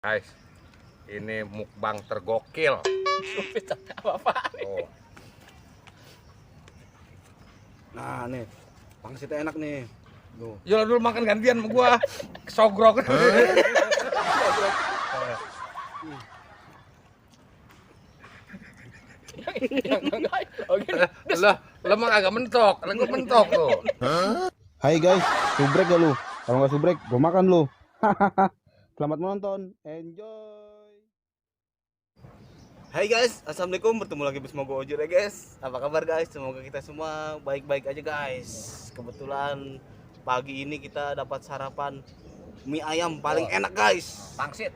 Guys, ini mukbang tergokil. Apa-apa? Oh. Nah nih, pangsit enak nih. Tuh. Ya dulu makan gantian sama gua. Sogrok. Lah mah agak mentok. Lah gua mentok tuh. Hai guys, subrek gak lu? Kalau nggak subrek, gua makan lu. Selamat menonton, enjoy. Hai guys, assalamualaikum, bertemu lagi bersama gue Ojir ya guys. Apa kabar guys? Semoga kita semua baik-baik aja guys. Kebetulan pagi ini kita dapat sarapan mie ayam paling enak guys. Pangsit.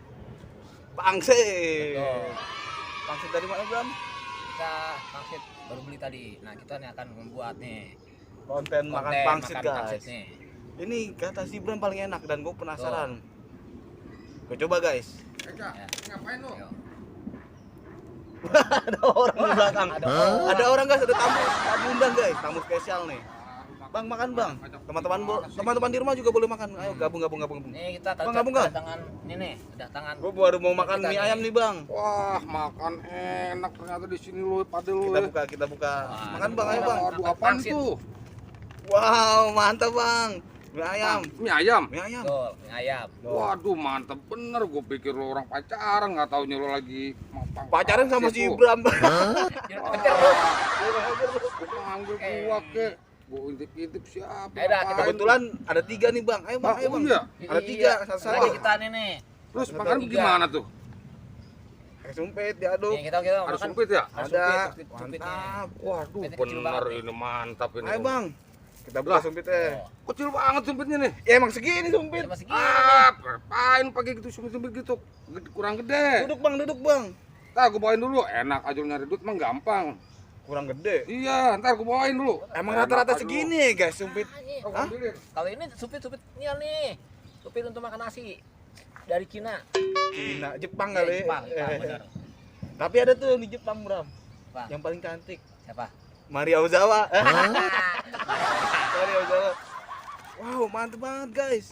Pangsit. Betul. Pangsit dari mana Bram? Kita pangsit baru beli tadi. Nah, kita nih akan membuat nih Konten makan konten pangsit makan guys. pangsit nih. Ini kata si Bram paling enak dan gue penasaran. Gue coba guys. Ya. Ngapain lu? Ayo. Ada orang di belakang. Ada orang guys, ada tamu diundang guys, tamu spesial nih. Bang makan bang. Teman-teman di rumah juga boleh makan. Ayo gabung. Nih kita Bang, gabung, Kak? kedatangan ini nih, kedatangan. Gue baru mau makan Kita mie nih. ayam nih bang. Wah, makan enak ternyata di sini lu, pada lu. Kita buka. Wah, Makan bang, ayo bang. Aduh, apaan Pangsit. tuh? Wow, mantap bang. Mie ayam. Mie ayam. Mie ayam. Betul, mie ayam. Waduh, mantep bener. Gue pikir lu orang pacaran, nggak taunya lu lagi makan Pacaran sama si pangsit lu. Bram. Gua manggil gua ke. Gua intip-intip siapa? Ayo dah, kita Kebetulan ada 3 nih bang. Ayo bang, Ah, ayo oh bang. iya? Ada 3, satu-satu. Lagi kita nih. Terus Satu, makan tiga. gimana tuh? Pakai sumpit diaduk. Nih, kita Ada makan. sumpit ya? Ada. Sumpit-sumpitnya. Mantap. Waduh, Sumpitnya kecil bener banget. ini mantap ini. Ayo bang. Kita buka Lah. sumpitnya. Oh, Kecil banget sumpitnya nih. Ya emang segini sumpit. masih gini. Ah, ngapain pakai gitu sumpit-sumpit gitu? Kurang gede. Duduk bang. Ntar gua bawain dulu. Enak aja nyari duit mah gampang. Kurang gede. Iya, ntar gua bawain dulu. Emang Enak rata-rata aja segini ya guys sumpit. Ah, nih. lu. Oh, Hah? ambilin. Kalau ini supit-supitnya nih. Supit untuk makan nasi. Dari Cina. Cina, Jepang Ya, kali. Jepang, benar. Tapi ada tuh di Jepang Bram, Apa? yang paling cantik. Siapa? Maria Ozawa. Maria Ozawa. Wow, mantep banget guys.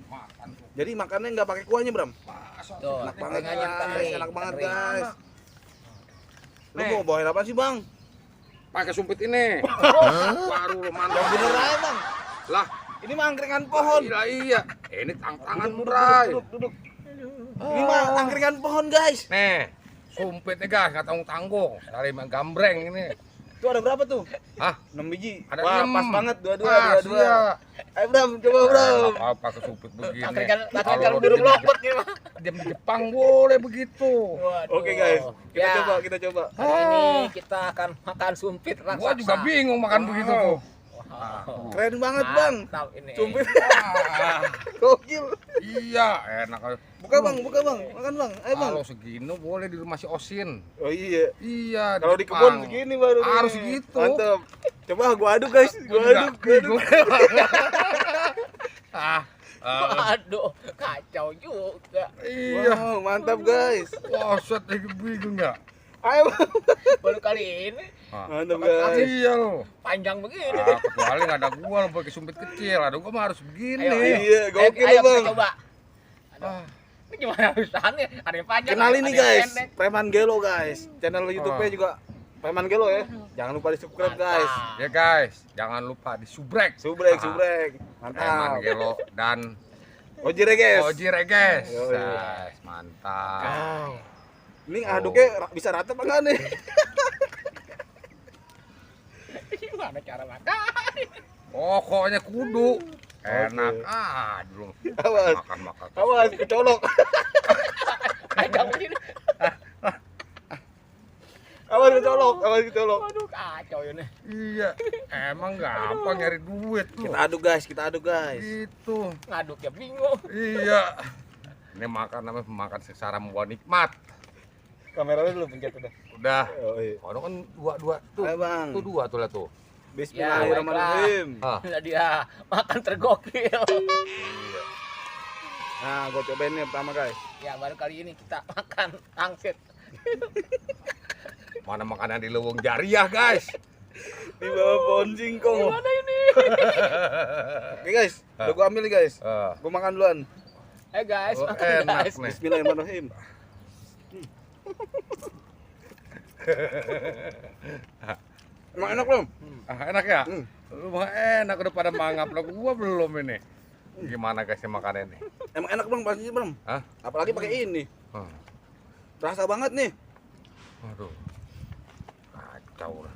Makan tuh. Jadi makannya nggak pakai kuahnya Bram. Masa Tuh, Enak banget gorengannya guys, kering, enak banget kering. guys. Lu Nih. mau bawain apa sih bang? pakai sumpit ini. Baru lu mantap. Yang bener aja bang. Lah, Ini mah angkringan pohon. iya. Ini tangan murai. Duduk. Ini mah angkringan pohon guys. Nih, sumpitnya guys, nggak tanggung-tanggung. Dari gambreng ini. Tuh ada berapa tuh? Hah? 6 biji. Ada Wah, 6. pas banget dua-dua. Iya. Ayo Bram, coba Bram. Apa pakai sumpit begini? Angkringan Kalau burung di- lopet nih, Bang. Diam di Jepang boleh begitu. Waduh. Oke guys, Ya, kita coba. Hari ini kita akan makan sumpit raksasa. Gua juga bingung makan begitu tuh. Wow. Keren banget bang. Mantap ini. Sumpit. Ah, Gokil. iya, enak. Buka bang, makan bang. Ayo bang. Kalau segini boleh di rumah si Osin. Oh iya. Iya. Kalau di Jepang. kebun segini baru. nih. Harus gitu. Mantap. Coba gua aduk guys, Gua gua juga aduk. bingung. Waduh, kacau juga. Iya. Wow, mantap guys. Wah, set lagi bingung nggak? Ayo bang. Baru kali ini Mantap guys. Iya loh. panjang begini. Kecuali nggak ada gua lo pakai sumpit kecil. Ada gua mah harus begini. Ayo. Iya, gokil Ayo, bang. kita coba. Ah, Ini gimana urusannya? Ada yang panjang. Kenalin ada nih yang guys, pendek. Preman Gelo guys. Channel YouTube-nya Ah. juga Preman Gelo ya. Jangan lupa di subscribe guys. Mantap. ya guys, jangan lupa di subrek. Subrek. Eman Mantap. Gelo dan Ojir ya guys. Oji Reges. Yoi. Guys, mantap. Wow. Ini aduknya bisa rata apa enggak nih? Gimana cara makan? Pokoknya kudu enak aja lu. Awas. Makan. Awas kecolok. Panjang begini. Awas kecolok. Waduh, kacau ini. Iya, emang gampang nyari duit lu. Kita aduk guys. Itu. Ngaduknya bingung. Iya. Ini makan namanya makan secara membawa nikmat. Kameranya dulu pencet udah. Udah. Oh iya. Kalau kan dua tuh. Ayo bang. Tuh dua tuh lah tuh. Bismillahirrahmanirrahim. Ah. Nah, dia makan tergokil. Iya. Nah, gua cobain nih pertama guys. Ya, baru kali ini kita makan pangsit. Mana makanan di lubung jariah, guys. Di bawah pohon singkong. Gimana ini? Oke guys, udah gua ambil nih guys. Gua makan duluan. Ayo guys, Oh, makan enak guys. nih. Bismillahirrahmanirrahim. Emang enak belum? Enak ya? Hmm. Lu mah enak udah pada mangap lah, gua belum ini. Gimana guys makannya nih? Emang enak belum pastinya belum? Hah? Apalagi pakai ini. Hmm. Terasa banget nih. Aduh. Kacau lah.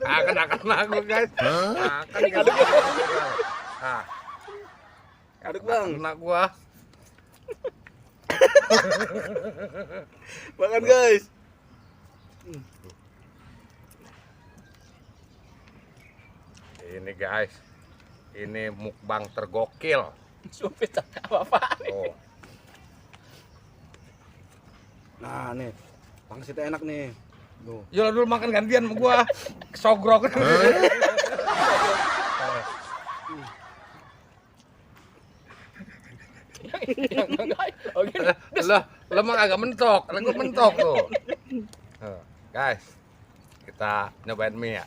Akan aku guys. Akan gitu. Ah, Aduk bang. kena gua. Makan guys. Ini guys. Ini mukbang tergokil. Sumpit apa-apaan nih. Oh. Nah nih, pangsitnya enak nih. Tuh. Ya dulu makan gantian sama gua. Sogrok. Oh gini. Lah mah agak mentok, lah gua mentok tuh. Guys, kita nyobain mie ya.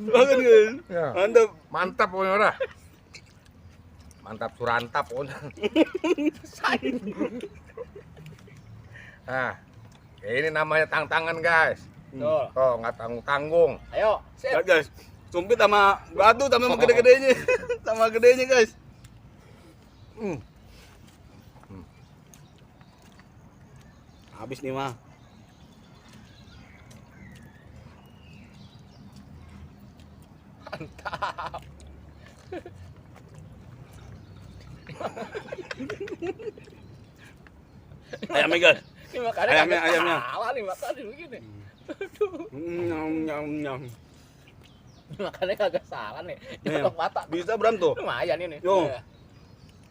Makan guys. Ya. Mantap. Mantap pokoknya udah. Mantap surantap pokoknya. Nah, ini namanya tangan guys. Tuh. Oh, nggak tanggung-tanggung. Ayo, sip. Lihat guys. Sumpit sama batu sama gede-gedenya. Sama gedenya guys. Hmm. Habis nih mah. Mantap. Ayamnya guys. Ini makannya Ayamnya, kagak ayamnya. salah nih makan begini. Nyam nyam nyam. Ini makannya kagak salah nih. Nih, Nyetok mata. bisa Bram tuh. Lumayan ini. Yo. Iya.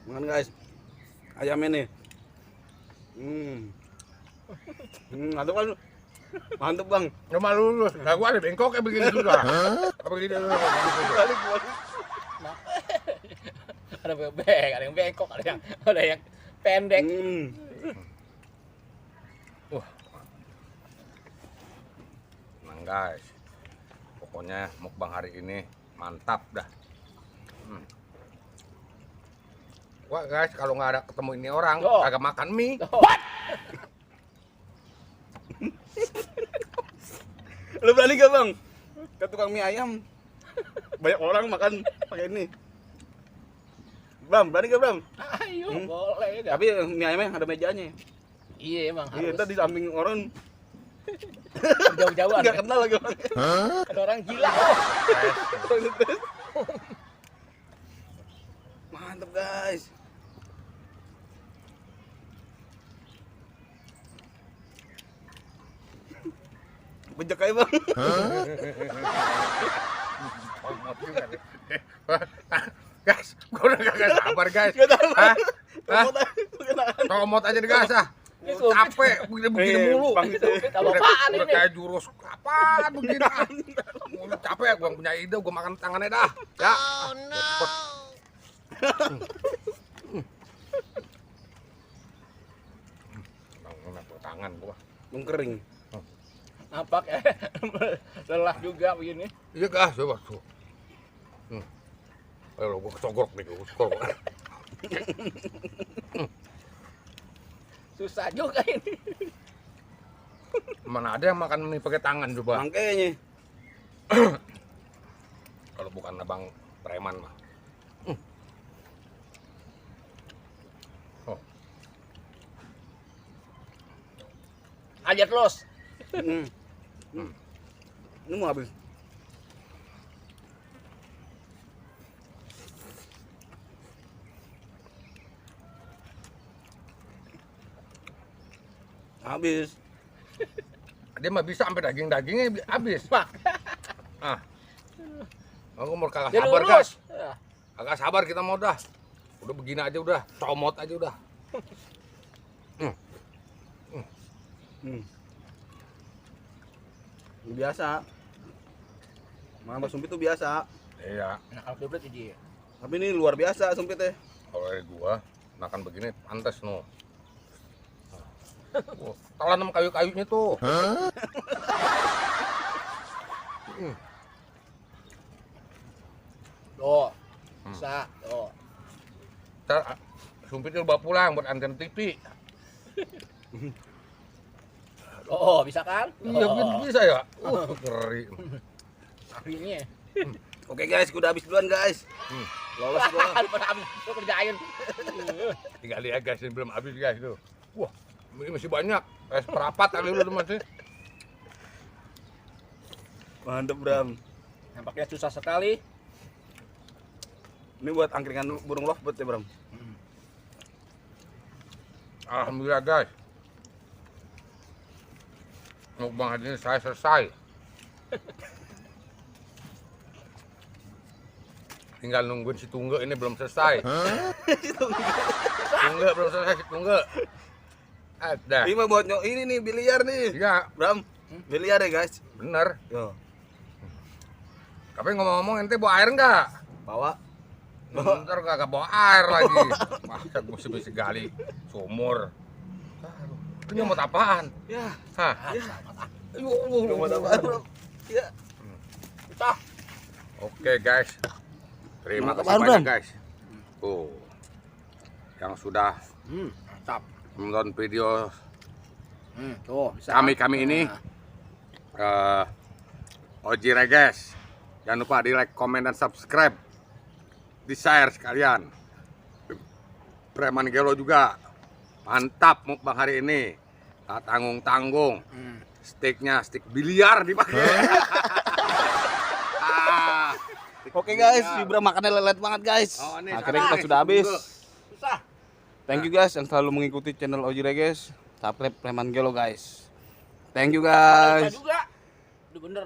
Makan guys. Ayamnya nih. Mantap kan? Mantap bang. Cuma lulus. Lah gua ada bengkok kayak begini juga. Apa begini dulu. Balik balik. Ada bebek, ada yang bengkok, ada yang pendek. Nah guys, pokoknya mukbang hari ini mantap dah. Wah guys, kalau nggak ada ketemu ini orang, Oh. kagak makan mie. What? Lu berani gak bang? Ke tukang mie ayam. Banyak orang makan pakai ini. Bram, berani gak Bram? Ayo, boleh ya. Tapi mie ayamnya ada mejanya. Iya emang Iya, harus. ntar di samping orang Jauh-jauhan. nggak kenal lagi orang. Ada orang gila. Oh. Mantap guys. Bejek aja bang. Guys, gua udah kagak sabar guys. Gak tahu. Hah? Hah? Kenaan. Comot aja deh guys ah. Ini sumpit. Capek begini mulu. Bang itu. Kalau Udah, apaan udah ini? kayak jurus apaan begini ah. Udah capek gua punya ide, gua makan tangannya dah. Ya. Oh no. Tangan gua. Mengkering. Nampak ya. Lelah juga begini. Iya gas, coba tuh. Ayo gua kecogok nih, gua kecogok. Susah juga ini. Mana ada yang makan mie pakai tangan coba? Makanya. Kalau bukan abang preman mah. Oh, Aja terus. Ini mau habis. Habis. dia mah bisa sampai daging-dagingnya habis. Ah. Aku mau kagak Dia sabar lurus. guys. Ya. Kagak sabar kita mau dah. Udah begini aja udah, comot aja udah. Ini biasa. Mama sumpit tuh biasa. Iya, Nah, kalau doblet jadi. Tapi ini luar biasa sumpitnya. kalau dari gua makan begini pantas no. Wah, tanam kayu-kayunya tuh. Tuh. Bisa. Tuh. Ntar sumpitnya bawa pulang buat anten TV. Oh, bisa kan? Iya, bisa ya. Ngeri. Akhirnya. Oke guys, udah habis duluan guys. Lolos gua. Pada habis lu kerjain. Tinggal lihat guys, ini belum habis guys tuh. Wah, ini masih banyak. Es perapat kali lu masih. Mantep Bram. Nampaknya susah sekali. Ini buat angkringan burung lovebird ya Bram. Alhamdulillah guys. Mukbang hari ini saya selesai. Tinggal nungguin si Tungge ini belum selesai. Tungge belum selesai si Tungge. Ada. Ini mah buat ini nih biliar nih. Iya, Bram, biliar ya guys. bener. Yo, Tapi ngomong-ngomong ente bawa air enggak? bawa. Ntar kagak bawa air lagi. Masak mesti gali sumur. Aduh, ini nyomot apaan? Ya, Hah? buat apaan Bram? Ya. Susah. Oke guys. Terima Mantap, kasih Bram. banyak guys. Tuh. Yang sudah Mantap. menonton video Tuh, bisa. kami ini. Oji Reges. Jangan lupa di like, comment, dan subscribe. Di share sekalian. Preman Gelo juga. Mantap mukbang hari ini. Tak tanggung-tanggung. Steaknya steak biliar dipakai. Oke guys, si Bram makannya lelet banget guys. Oh, ini Akhirnya sama kita guys, sudah habis. tunggu. Susah. Thank you guys yang selalu mengikuti channel Oji Reges. Subscribe Preman Gelo guys. Thank you guys. Bisa juga. Udah bener.